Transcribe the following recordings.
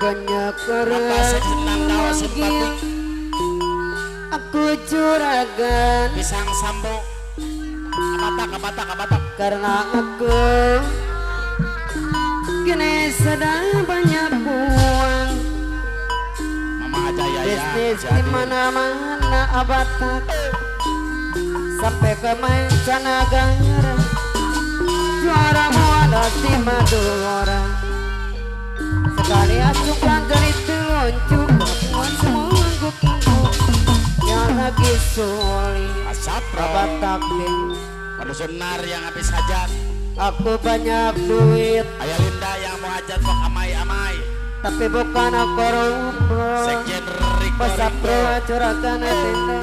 Banyak Bapak orang Sekjen Nandao memanggil Simpatik. aku juragan Pisang Sambo. Kabatak, kabatak, kabatak. karena aku kini sedang banyak uang. Mama aja ya ya. Bisnis di mana-mana abatak sampai ke mancanegara, juara muala di Madura. Sekali acungkan jari telunjuk, perempuan semua ngangguk-ngangguk yang lagi sulit Asapro. abatak deh. Padusunar yang habis hajat. Aku banyak duit Ayah Linda yang mau hajat pok amai-amai. tapi bukan koruptor. Sekjen Riko Pasapro Riko. juragan tenda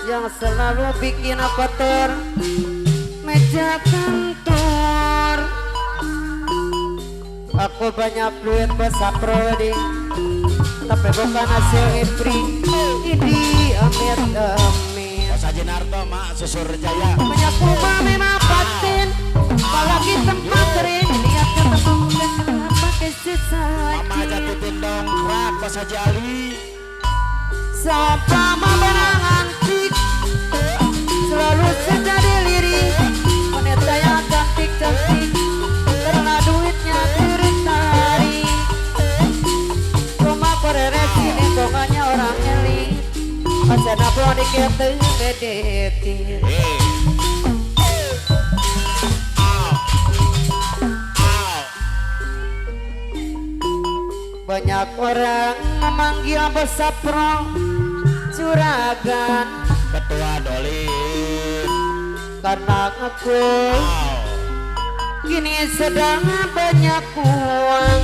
yang selalu bikin kotor meja kantor. Aku banyak duit Pasapro di, tapi bukan hasil ngipri. Ini amit amit. Bos Haji Narto mak Susur Jaya. Banyak rumah memang paten, apalagi tempat kering. Lihat ketemu pakai Mama aja sesaji. titin dongkrak Bos Haji Ali. Seumpama barang antik selalu saja dilirik wanita yang cantik-cantik karena duitnya tarik-tarik. Rumah korere sini pokoknya orang elit, pasena pun dikete medetit. Hey. Au. Au. Banyak orang memanggil Bosapro juragan Ketua Dolin. karena aku Au. kini sedang banyak uang.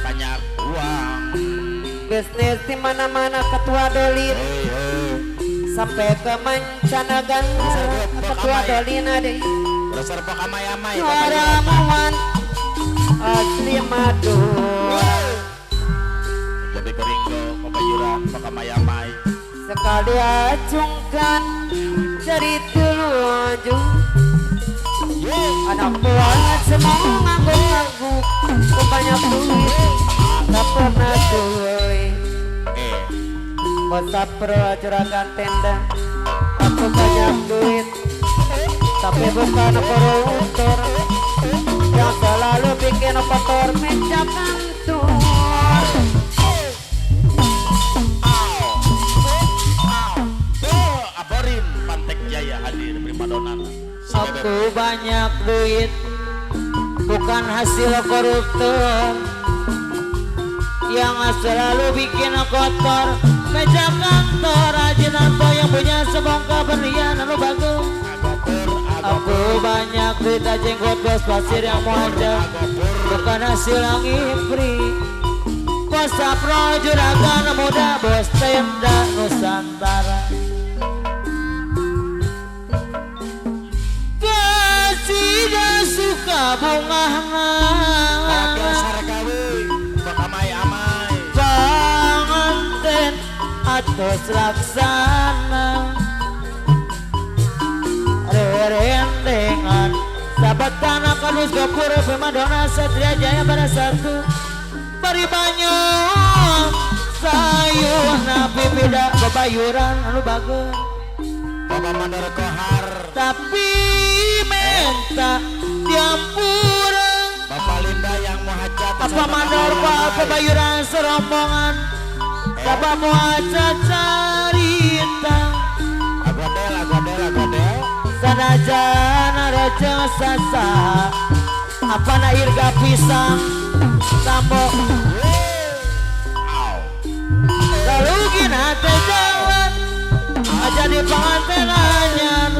Banyak uang. Bisnis di mana-mana ketua Dolin Hey, hey. sampai ke mancanegara ketua Dolin ada Besar pok amai-amai. juara muan asli Madura. Jadi keringgo pabayuran pok amai-amai. Sekali acungkan jari telunjuk, anak buah semua ngangguk-ngangguk. Banyak duit tak pernah sulit. Eh, Bosapro juragan tenda, aku banyak duit tapi bukan koruptor yang selalu bikin kotor meja kantor. Au. Au. Tuh, Aborin Pantek Jaya hadir primadona. Si Bebek. Aku banyak duit bukan hasil koruptor yang selalu bikin kotor meja kantor. Ajinanto yang punya sebongkah berlian anu bagus. Agopur, Aku agopur, banyak duit jenggot bos pasir yang mau aja agopur. bukan hasil ngipri. Bos Sapro juragan muda bos tenda Nusantara. Kasih suka bunga Wakil Sarkawi, pok amai-amai. panganten atos laksana rerendengan sahabat tanah kadus gapur primadona satria jaya pada satu bari banyak sayur napi beda bebayuran anu bagus Bapak Mandor Kohar, tapi minta diampura. Bapak Linda yang mau hajat. Apa mandor pak kebayuran serombongan Bapak mau aja carita Agodel, agodel, agodel. Sanajan raja sasa Apa na irga pisang Sambo Au. Lalu gina teh jalan Aja di pengantin anyar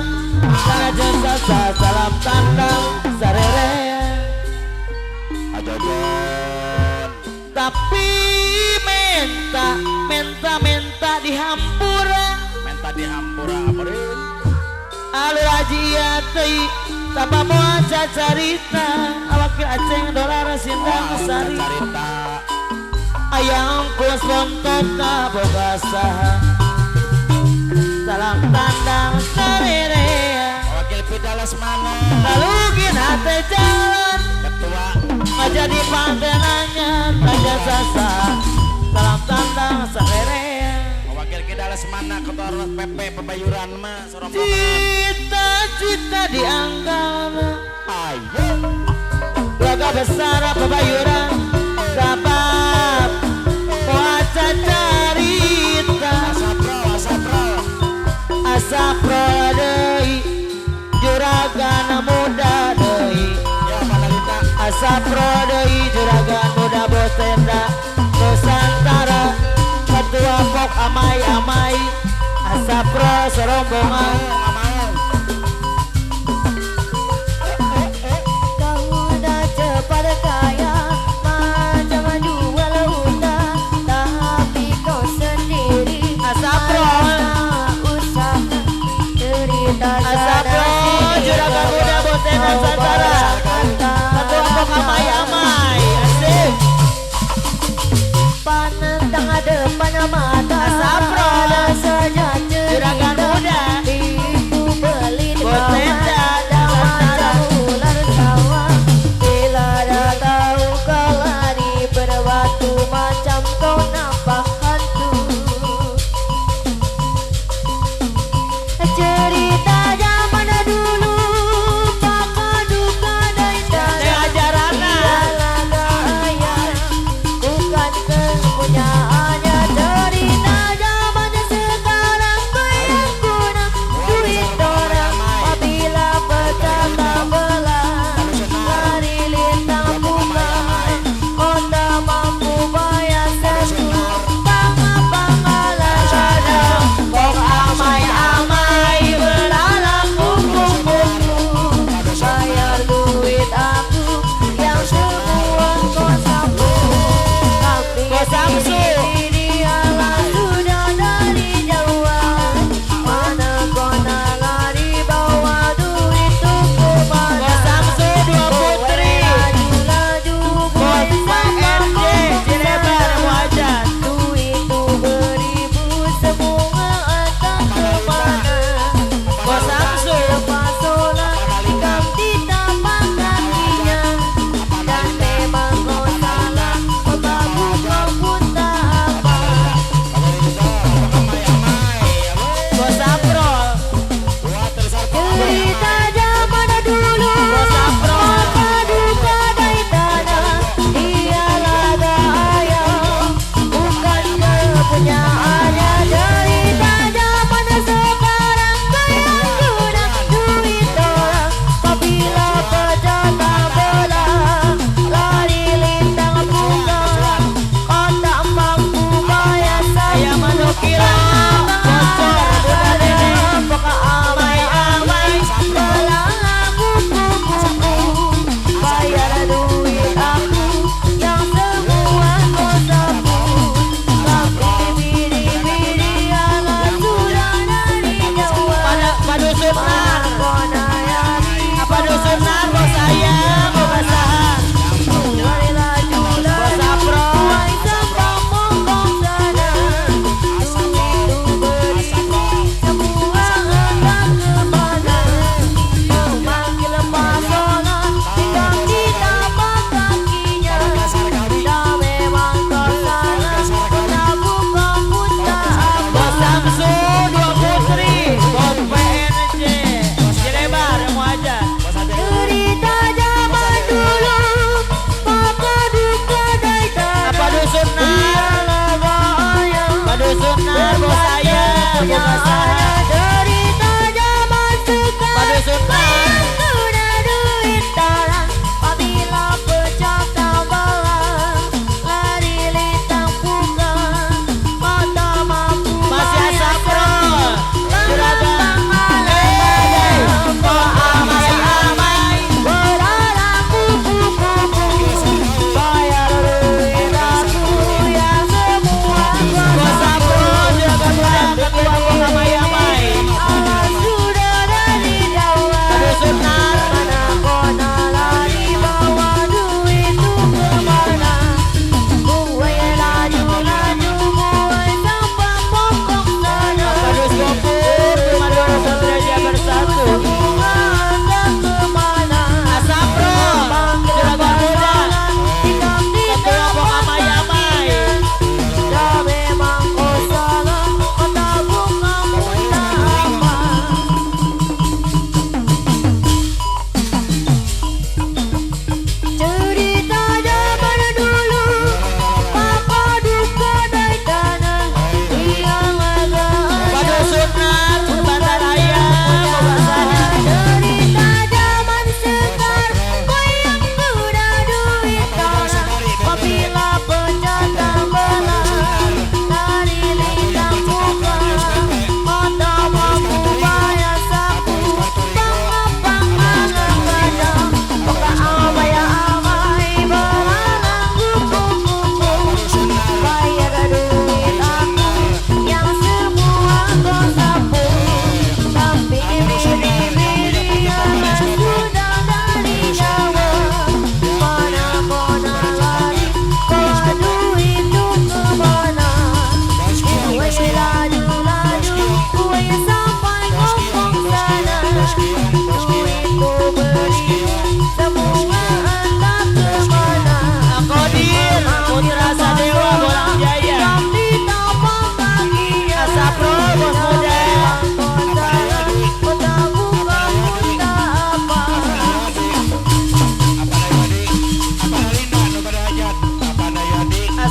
Sanajan sasa salam tandang sarere Ajojon. Tapi minta, minta, minta dihampura Minta dihampura aborin. Alur aji iya tei Tanpa mau aja carita Awakil aceng dolar sindang Wah, sari carita. Ayang kus bontot boga saha Salam tandang sarerea Wakil Pida Lesmana. Lalu gina teh jalan Ketua Ngajadi pantenanya Raja Sasa salam tandang sarerea. Wakil kita Lesmana ketua PP Pebayuran mah sorombongan. Cita-cita di angkara. Ayo. Keluarga besar Pebayuran sabab waca carita. Asapro, asapro. Asapro deui juragan muda deui. Ya Panalita. Asapro deui juragan muda bos tenda Nusantara ketua pok amai-amai Asapro serombongan. Kau dah cepat kaya macam jual hutan, tapi kau sendiri Asapro. tak usah cerita Asapro juragan muda bos tenda Nusantara ketua pok amai-amai asik. Panentang depan mata Asapro. ada saja cerita Juragan muda. Ibu beli Bos tenda dan Nusantara. macam ular sawah. Bila dah tahu kau lari berbatu macam kau nampak hantu. Cerita zaman dulu maka duka dan Teh ajarana. bukan kepunyaannya. Cerita zaman sekarang yang guna duit orang apabila pecah belah lari lintang bunga kau tak mampu bayar satu panga-panga Pok amai-amai belalang kuku-kuku. bayar duit aku yang semua kau sapu. Tapi Kau samsu. dialah sudah dari jauh. Mana kau nak lari bawa duit tu ke mana? Kau Samsu dua putri. Laju-laju Bos PNJ Cilebar Muajan. Duit tu beribu semua entah ke mana. Kau Samsu. Lepas solat ganti tapak kakinya. Dan memang kau salah, kau tahu kau pun tak apa. Amai-amai. Kau Sapro. Wah, tersarpo. Cerita zaman dulu Kau Sapro. maka duka dari tanah. Dialah gaya, bukan kepunyaannya. Cerita zaman sekarang yang guna duit orang. Apabila pecah tak belah, lari lintang bunga. Kau tak mampu bayar satu. Ayam manukira. Bocor Bunda Dede. Pok amai-amai. Bayar duit aku yang semua kau sapu. Tapi biri-biri ala sudah dari jauh. Pada padusunan. Kau nak lari Apa dusunan bos ayam bos saha. lari laju Bos laju. Sapro. Buai sepamu kau sana. Duit tu beribu semua entah ke mana. Memanggil pasolan diganti tapak kakinya. Dah memang kau salah, kenapa kau pun tak apa. Bos Samsu dua putri. Bos PNJ Cilebar Muajan. Cerita zaman dulu, maka duka dari tanah. Apa dusunan? Dialah gaya, Padusunan bos ayam bos saha. Cerita zaman sekarang Padusunan. guna duit orang. Apabila pecah tambalan, lari lintang buka, kau tak mampu Masih bayar Asapro. satu. Juragan. Hey, kok amai-amai. Belalang kupu-kupu, bayar duit aku yang semua kau Bos Sapro juragan muda ketua pok amai-amai.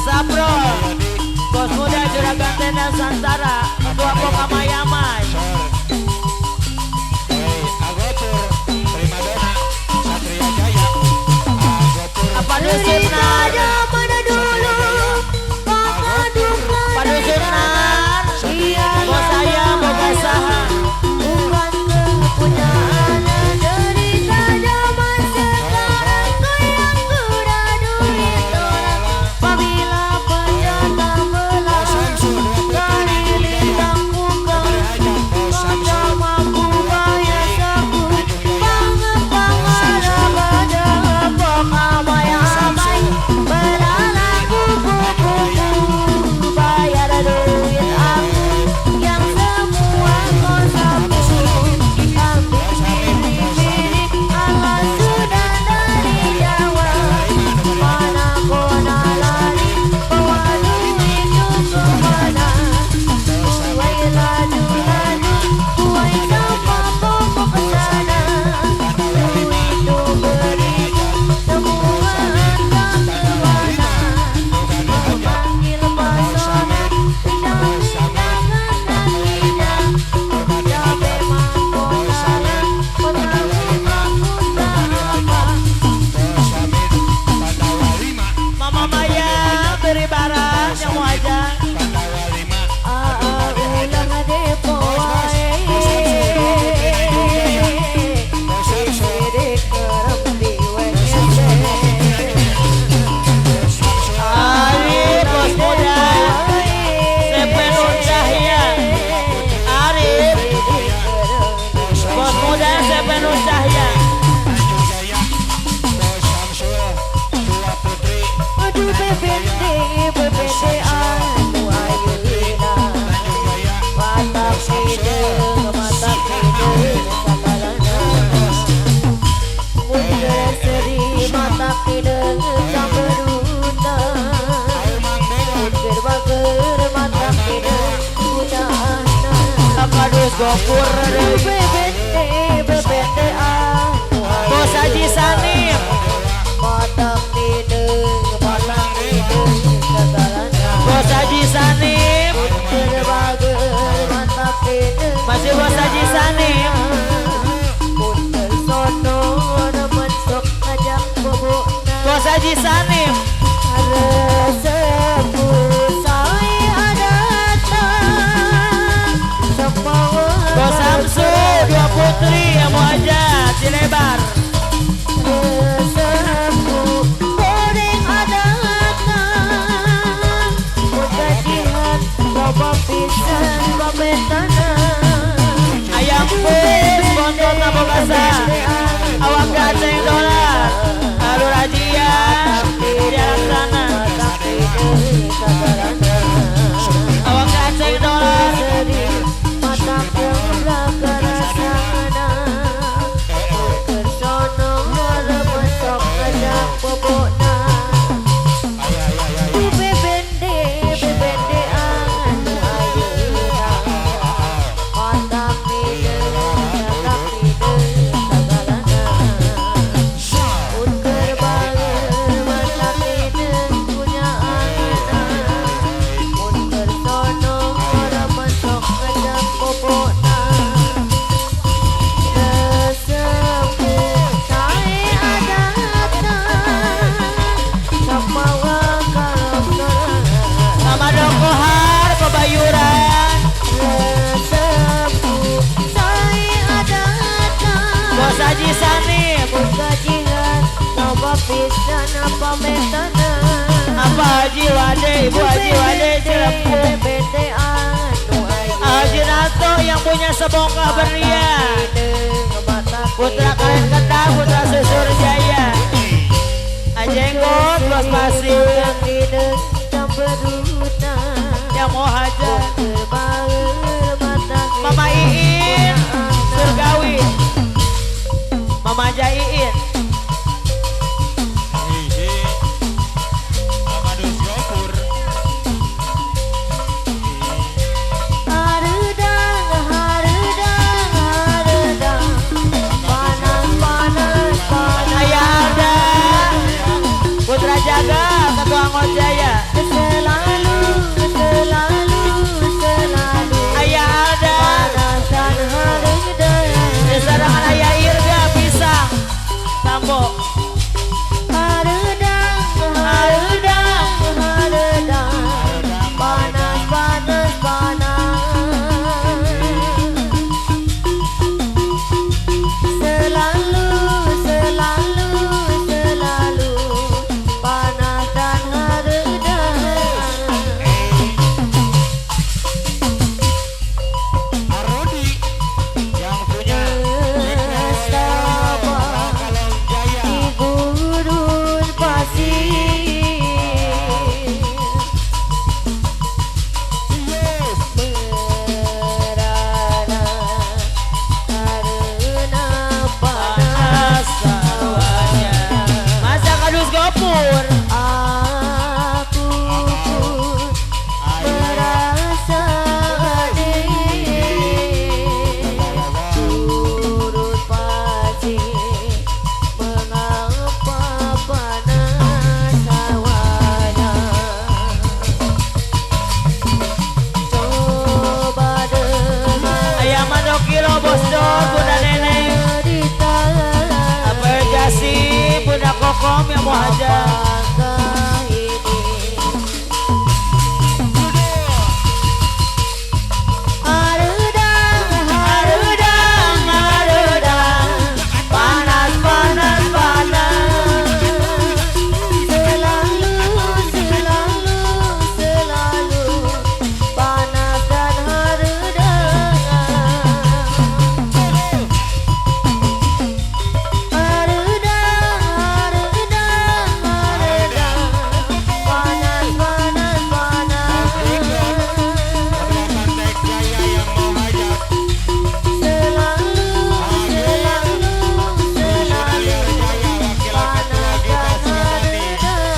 Sapro, Bos Muda Juragan Tenda Nusantara, Ketua Pokamayamai. Apa dusunan? Padusunan, bos saya boga saha. Gopur Bos Haji Sanim, Bos Haji Sanim, masih Bos Haji Sanim. Bos Haji Sanim. Bos Samsu, dua putri yang mau aja Cilebar. Ayam pus, bontot nabokasa, awak gaceng dolar, alur rajia, jalan sana. Awak gaceng dolar. Apa Haji Wade, Ibu Haji Wade Cilepung, Haji Nato yang punya sebongkah berlian, Putra Karen Kendal, Putra Susur Jaya, Ajenggot, Bos Pasir, yang mau hajar, Mama Iin, Surgawi, Mama Jaiin. Putra Jaga, Ketua Angkot Jaya. mau hajat. Apakah ini haredang, haredang, haredang, panas, panas, panas. Selalu, selalu, selalu panas dan haredang. Haredang, haredang, haredang, panas, panas, panas. Pantai Jaya yang mau hajat. Selalu, selalu, selalu Jaya wakil ketua panas kita dan Sukatani. haredang.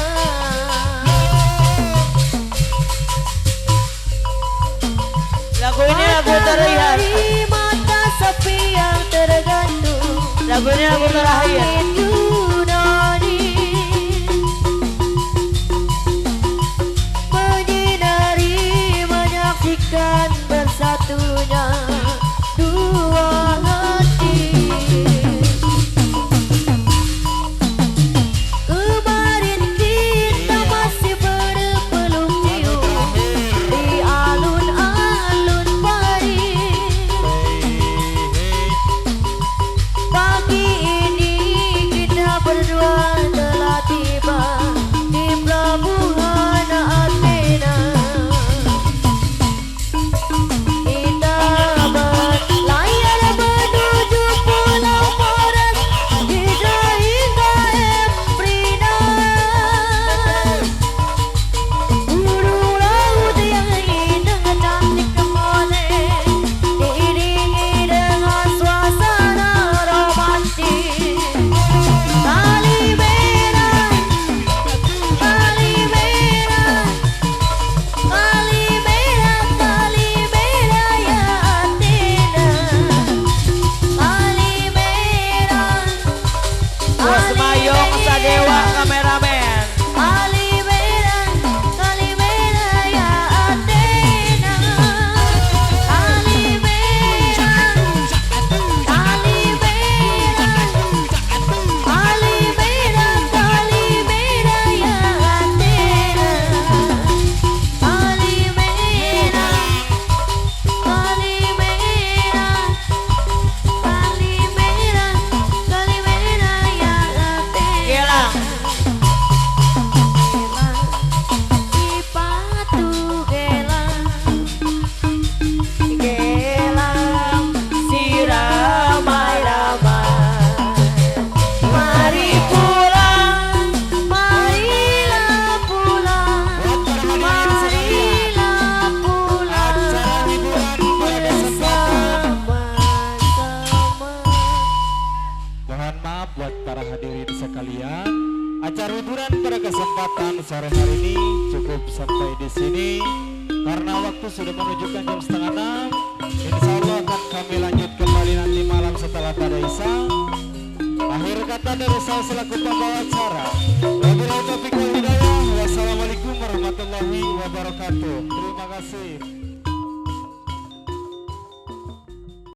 Lagu ini lagu terakhir. Matahari mata sepi yang tergantung Lagu ini lagu terakhir. Langit Yunani menyinari menyaksikan bersatunya dua hati. Kemarin kita masih berpeluk cium di alun-alun Paris. Pagi ini kita berdua telah tiba di pelabuhan Athena. Kita berlayar menuju Pulau Moras, Hidra hingga Embrina. Burung laut yang indah cantik kemole, diiringi dengan suasana romantis. Tali merah, tali merah, tali merah, tali merah ya Athena. Tali merah, Bos Mayong Sadewa kameramen. Tali merah, tali merah ya Athena. Tali merah, tali merah, tali merah, tali merah ya Athena. Tali merah, tali merah, tali merah, tali merah ya Athena. Gelang. Gelang, si patu gelang, gelang, Si ramai-ramai. Mari pulang. marilah pulang, marilah pulang Acara hiburan pada kesempatan. bersama-sama. Mohon maaf buat para hadirin sekalian. Acara hiburan pada kesempatan sore hari ini cukup sampai di sini karena waktu sudah menunjukkan jam 5:30. Insya Allah akan kami lanjut kembali nanti malam setelah pada Isya. Akhir kata dari saya selaku pembawa acara. Wabillahi taufiq wal hidayah. Wassalamualaikum warahmatullahi wabarakatuh. Terima kasih.